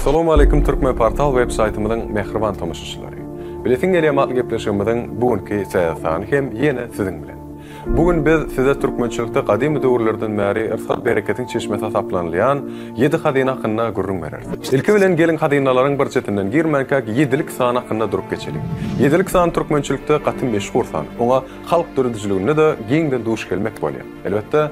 Assalamualeýkum Türkmenportal web saýtymyzyň mähriban tomaşaçylary. Bilesiň gelýär atly gepleşigimiziň bu günki täze sany hem ýene siziň bilen. Bu gün biz size türkmençilikde gadymy döwürlerden bäri yrsgal-bereketiň çeşmesi hasaplanylýan ýedi hazyna hakynda gürrüň bereris. Ilki bilen geliň hazynalaryň bir çetinden girmänkäk ýedilik sany hakynda durup geçeliň. Ýedilik sany türkmençilikde gaty meşhur san. Oňa halk döredijiliginde-de giňden duş gelmek bolýar. Elbetde,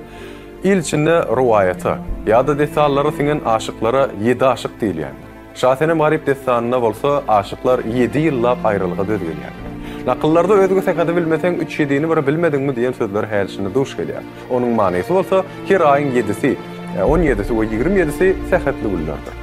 il içinde rowaýata ýa-da dessanlara siňen aşyklara ýedi aşyk diýilýändir. Şasenem-Garyp dessanynda bolsa aşyklar ýedi ýyllap aýralyga döz gelýärler. Nakyllarda özge sähedi bilmeseň, üç ýedini bir bilmediňmi diýen sözler häli-şindi duş gelýär. Onuň manysy bolsa her aýyň ýedisi, on ýedisi we 27 si sähetli günlerdir.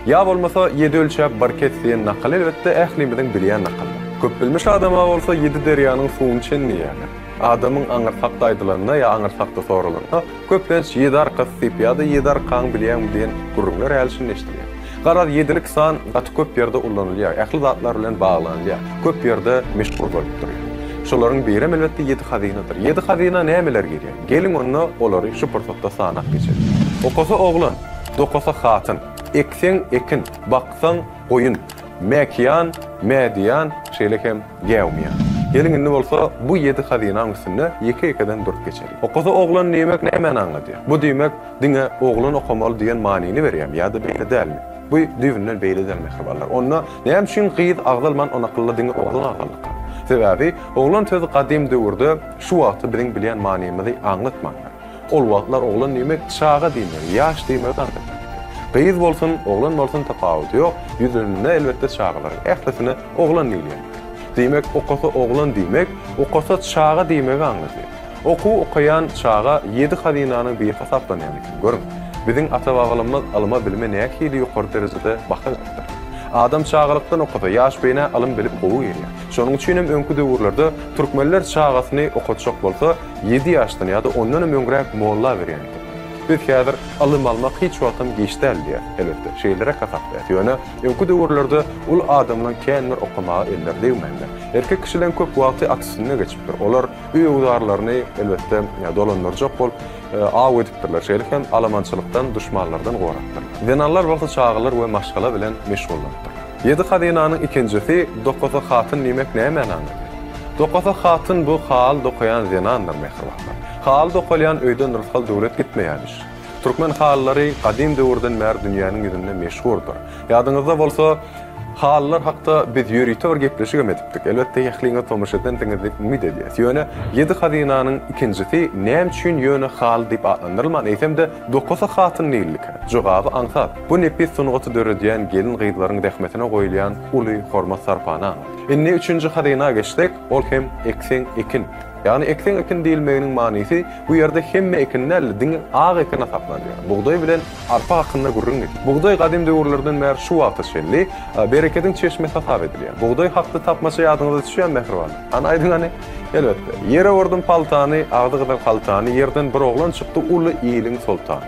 Ýa bolmasa ýedi ölçäp bir kes diýen nakyl elbetde ählimiziň bilýän nakylymyz. Köpbilmiş adama bolsa ýedi derýanyň suwuny çen diýýärler. Adamyň aňyrsy hakda aýdylanda ýa aňyrsy hakda soralanda köplenç ýedi arkasy diýip ýa-da ýedi arkaňy bilýäňmi diýen gürrüňler häli-şindi eşidilýär. Garaz ýedilik san gaty köp ýerde ullanylýar, ähli zatlar bilen baglanylýar, köp ýerde meşhur bolup durýar. Şolaryň birem elbetde ýedi hazynadyr. Ýedi hazyna nämeler girýär? Geliň onda olary şu pursatda sanap geçeliň. Okasa oglan, dokasa hatyn, ekseň ekin, baksaň goýun, mäkiýan, mädiýan, şeýle hem gäwmiýan. Geliň indi bolsa bu ýedi hazynaň üstünde ýeke-ýekeden durup geçeliň. Okasa oglan diýmek nämäni aňladýar? Bu diýmek diňe oglan okamaly diýen manyny berýärmi ýa-da beýle dälmi? Bu düýbünden beýle däl mähribanlar. Onda näme üçin gyz agzalman o nakylda diňe oglan agzaldyka? Sebäbi oglan sözi gadym döwürde şu wagtky biziň bilýän manymyzy aňlatmandyr. Ol wagtlar oglan diýmek çaga diýmegi, ýaş diýmegi aňladýardy. Gyz bolsun, oglan bolsun tapawudy ýok, ýüzlenende elbetde çagalaryň ählisine oglan diýilýärdi. Diýmek okasa oglan diýmek, okasa çaga diýmegi aňladýar. Okuw okaýan çaga ýedi hazynanyň biri hasaplanýan eken. Görüň, biziň ata-babalarymyz ylyma-bilime nähili ýokary derejede baha beripdir. Adam çagalykdan okasa, ýaş beýnä ylym-bilim gowy girýär. Şonuň üçin hem öňki döwürlerde türkmenler çagasyny okatjak bolsa, ýedi ýaşdan ýa-da ondan hem öňräk molla berýän ekenler. Biz häzir ylym almak hiç wagtam giç däl diýýäs. Elbetde, şeýleräk hasaplaýas. Ýöne öňki döwürlerde uly adamlaň kän bir okamaga elleri degmändir. Erkek kişileň köp wagty at üstünde geçipdir. Olar öý-öwzarlaryny, elbetde, dolandyrjak bolup, aw edipdirler, şeýle hem alamançylykdan, duşmanlardan gorapdyrlar. Zenanlar bolsa çagalar we maşgala bilen meşgullanypdyrlar. Ýedi hazynanyň ikinjisi Dokasa hatyn diýmek nämäni aňladýar? Dokasa hatyn bu haly dokaýan zenandyr, mähribanlar. Haly dokalýan öýden rysgal-döwlet gitmeýärmiş. Türkmen halylary gadym döwürden bäri dünýäniň ýüzünde meşhurdyr. Ýadyňyzda bolsa, halylar hakda biz ýörite bir gepleşigem edipdik. Elbetde, ähliňiz tomaşa edensiňiz diýip umyt edýäs. Ýöne ýedi hazynanyň ikinjisi näme üçin ýöne haly diýip atlandyrylman, eýsem-de dokasy hatyn diýildikä? Jogaby aňsat. Bu nepis sungaty döredýän gelin-gyzlaryň zähmetine goýulýan uly hormat-sarpany aňladýar. Indi üçünji hazyna geçsek, ol hem ekseň ekin. Ýagny ekseň ekin diýilmeginiň manysy bu ýerde hemme ekin däl-de, diňe ak ekin hasaplanýar. Bugdaý bilen arpa hakynda gürrüň gidýär. Bugdaý gadym döwürlerden bäri şu wagta çenli berekediň çeşmesi hasap edilýär. Bugdaý hakda tapmaça ýadyňyza düşýärmi mähribanlar? Hany aýdyň hany? Elbetde. Ýere urdum paltany, agzy gyzyl haltany, ýerden bir oglan çykdy uly iliň soltany.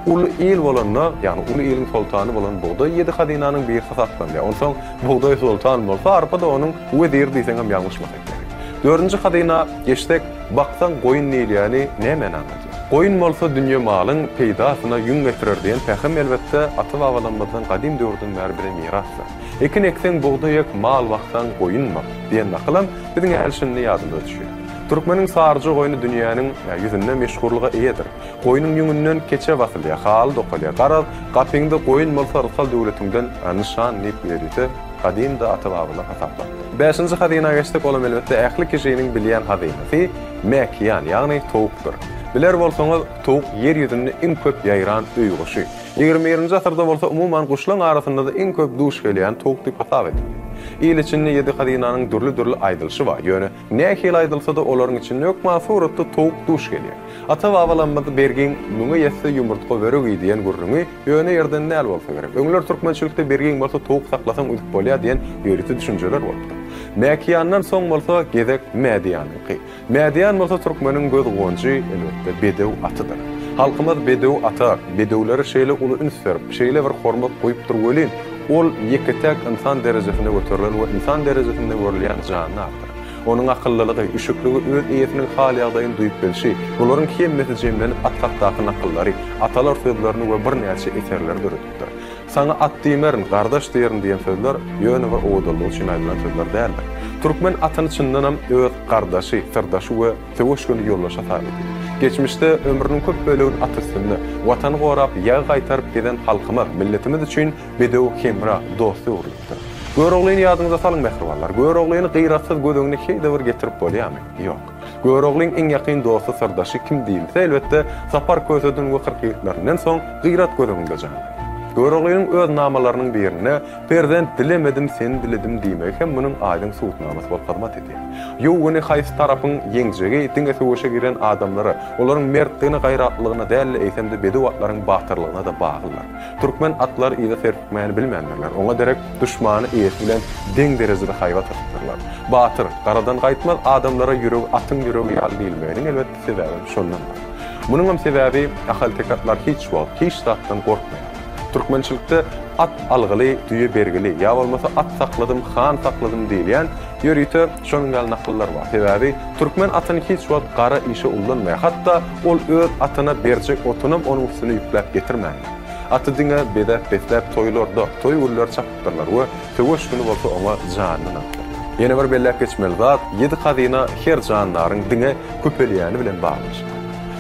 Uly il bolanda, ýagny uly iliň soltany bolan bugdaý ýedi hazynanyň biri hasaplanýar. Onsoň bugdaý soltan bolsa, arpa-da onuň weziri diýseňem ýalňyşmasak gerek. Dördünji hazyna geçsek, baksaň goýun diýilýäni nämäni aňladýar? Goýun bolsa dünýe malyň peýdasyna ýüň getirer diýen pähim elbetde ata-babalarymyzdan gadym döwürden bäri bize mirasdyr. Ekin ekseň bugdaý ek, mal baksaň goýun bak diýen nakylam biziň häli-şindi ýadymyza düşýär. Türkmeniň saryja goýny dünýäniň ýüzünde meşhurlyga eýedir. Goýnuň ýüňünden keçe basylýar, haly dokalýar. Garaz, gapyňda goýun bolsa rysgal-döwletiňden nyşan diýip ýörite gadymda ata-babalar hasaplapdyr. Bäşinji hazyna geçsek, olam elbetde ähli kişiniň bilýän hazynasy, mäkiýan, ýagny towukdyr. Biler bolsaňyz, towuk ýer ýüzünde iň köp ýaýran öý guşy. Ýigrimi birinji asyrda bolsa umuman guşlaň arasynda-da iň köp duş gelýän towuk diýip hasap edilýär. Il içinde ýedi hazynanyň dürli-dürli aýdylyşy bar, ýöne nähili aýdylsa-da olaryň içinde hökman suratda towuk duş gelýär. Ata-babalarymyz Bergiň müňe ýetse ýumurtga böregi diýen gürrüňi ýöne ýerden däl bolsa gerek. Öňler türkmençilikde bergiň bolsa towuk saklasaň üzüp bolýar diýen ýörite düşünjeler bolupdyr. Mäkiýandan soň bolsa gezek Mädiýanyňky. Mädiýan bolsa türkmeniň göz guwanjy, elbetde, bedew atydyr. Halkymyz bedew ata, bedewlere şeýle uly üns berip, şeýle bir hormat goýupdyr welin, ol ýeke-täk ynsan derejesine göterilen we ynsan derejesinde görülýän jandardyr. Onuň akyllylygy, üşükligi öz eýesiniň hal-ýagdaýyny duýup bilşi, bularyň hemmesi jemlenip at hakdaky nakyllary, atalar sözlerini we birnäçe eserleri döredipdir. Saňa at diýmerin, gardaş diýerin diýen sözler ýöne bir owadanlygy üçin aýdylan sözler däldir. Türkmen atyny çyndanam öz gardaşy, syrdaşy we söweş güni ýoldaşy hasap edýär. Geçmişde ömrüniň köp bölegini at üstünde, Watany gorap, ýagy gaýtaryp gezen halkymyz, milletimiz üçin bedew hemra, dost öwrülipdir. Göroglyny ýadyňyza salyň mähribanlar. Göroglyny gyratsyz göz öňüne heý-de bir getirip bolýarmy? Ýok. Göroglyň iň ýakyn dosty, syrdaşy kim diýilse, elbetde, Sapar Köseden we 40 ýigitlerinden soň Gyrat göz öňünde janlanýar. Göroglynyň öz namalarynyň birinde Perzent dilemedim, seni diledim diýmegi hem munuň aýdyň subutnamasy bolup hyzmat edýär. Ýow güni haýsy tarapyň ýeňjegi diňe söweşe giren adamlara, olaryň mertligine, gaýratlylygyna däl-de, eýsem-de bedew atlaryň batyrlygyna-da baglydyr. Türkmen atlary yza serpikmäni bilmändirler. Oňa derek duşmany eýesi bilen deň derejede haýbat atypdyrlar. Batyr, garadan gaýtmaz adamlara ýüregi atyň ýüregi ýaly diýilmeginiň elbetde sebäbem şondandyr. Munuňam sebäbi ahalteke atlar hiç wagt, hiç zatdan gorkmaýarlar. Türkmençilikde at algyly, düýe bergili, ýa bolmasa at sakladym, han sakladym diýilýän ýörite şonuň ýaly nakyllar bar. Sebäbi türkmen atyny hiç wagt gara işe ullanmaýar. Hatda ol öz atyna berjek otunam onuň üstüne ýükläp getirmändir. Aty diňe bezäp-besläp toýlarda, toý günleri çapypdyrlar we söweş güni bolsa oňa janyny ynanypdyrlar. Ýene bir belläp geçmeli zat, ýedi hazyna her jandaryň diňe köpelýäni bilen baglanyşykly.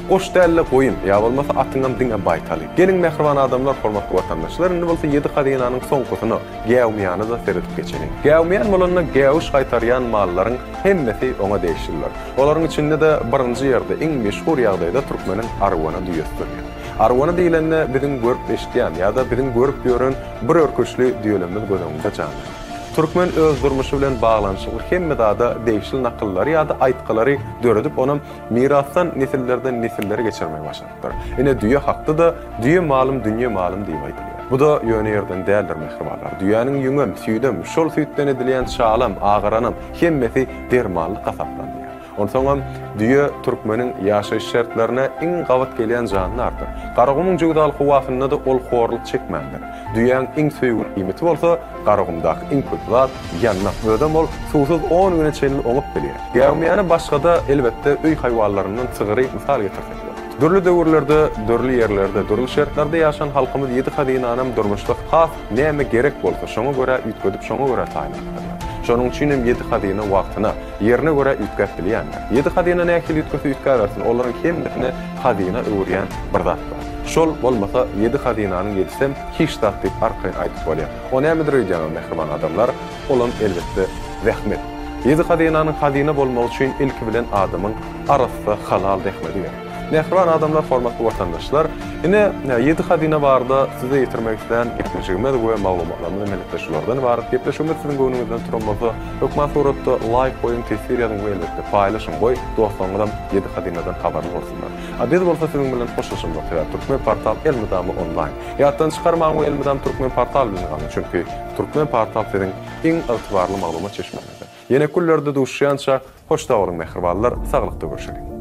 Goş däl-de goýun, ýa bolmasa atyňam diňe baýtaly. Geliň mähriban adamlar, hormatly watandaşlar, indi bolsa ýedi hazynanyň soňkusyna, gäwmiýana-da seredip geçeliň. Gäwmiýan bolanda gäwüş gaýtarýan mallaryň hemmesi oňa degişlidir. Olaryň içinde-de birinji ýerde, iň meşhur ýagdaýda türkmeniň arwana düýesi durýar. Arwana diýlende biziň görüp-eşidýän ýa-da biziň görüp ýören bir örküçli düýelerimiz göz öňüňde janlanýar. Türkmen öz durmuşy bilen baglanyşykly hemme zada degişli nakyllary ýa-da aýtgylary döredip, onam mirasdan nesillerden nesillere geçirmegi başarypdyr. Ine, düýe hakda-da Düýe malym, dünýe malym diýip aýdylýar. Bu-da ýöne ýerden däldir, mähribanlar. Düýäniň ýüňem, süýdem, şol süýtden edilýän çalam, agaranam, hemmesi dermanlyk hasaplanylýar. Onsoňam, düýe türkmeniň ýaşaýyş şertlerine iň gabat gelýän jandardyr. Garagumuň jöwzaly howasynda-da ol horluk çekmändir. Düýäň iň söýgüli iýmiti bolsa, Garagumdaky iň köp zat, ýandak. Özem ol suwsuz on güne çenli oňup bilýär. Gäwmeýäne başga-da, elbetde, öý haýwanlaryndan sygyry mysal getirsek bolar. Dürli döwürlerde, dürli ýerlerde, dürli şertlerde ýaşan halkymyz ýedi hazynanam durmuşda has näme gerek bolsa, şoňa görä üýtgedip, şoňa görä taýynlapdyrlar. Şonuň üçin hem ýedi hazyna wagtyna, ýerine görä üýtgäp bilýändir. Ýedi hazyna nähili üýtgese üýtgäbersin, olaryň hemmesini hazyna öwürýän bir zat bar. Şol bolmasa, ýedi hazynanyň ýedisem hiç zat diýip arkaýyn aýdyp bolýar. O nämedir öýdýäňiz, mähriban adamlar? Olam, elbetde, zähmet. Ýedi hazynanyň hazyna bolmagy üçin ilki bilen adamyň arassa, halal zähmeti gerek. Mähriban adamlar, hormatly watandaşlar! Ine, ýedi hazyna barada size ýetirmek islän gepleşigimiz we maglumatlarymyz elbetde şulardan ybarat. Gepleşigimiz siziň göwnüňizden turan bolsa, hökman suratda laýk goýuň, teswir ýazyň we elbetde paýlaşyň, goý, dostlaryňyzam ýedi hazynadan habarly bolsunlar. A biz bolsa siziň bilen hoşlaşamzok, sebäbi Türkmen portal elmydama onlaýn. Ýatdan çykarmaň we elmydam Türkmen portal bilen galyň, çünki Türkmen portal siziň iň ygtybarly maglumat çeşmäňizdir. Ýene günlerde duşuşýança, hoş sag boluň mähribanlar, saglykda görşeliň!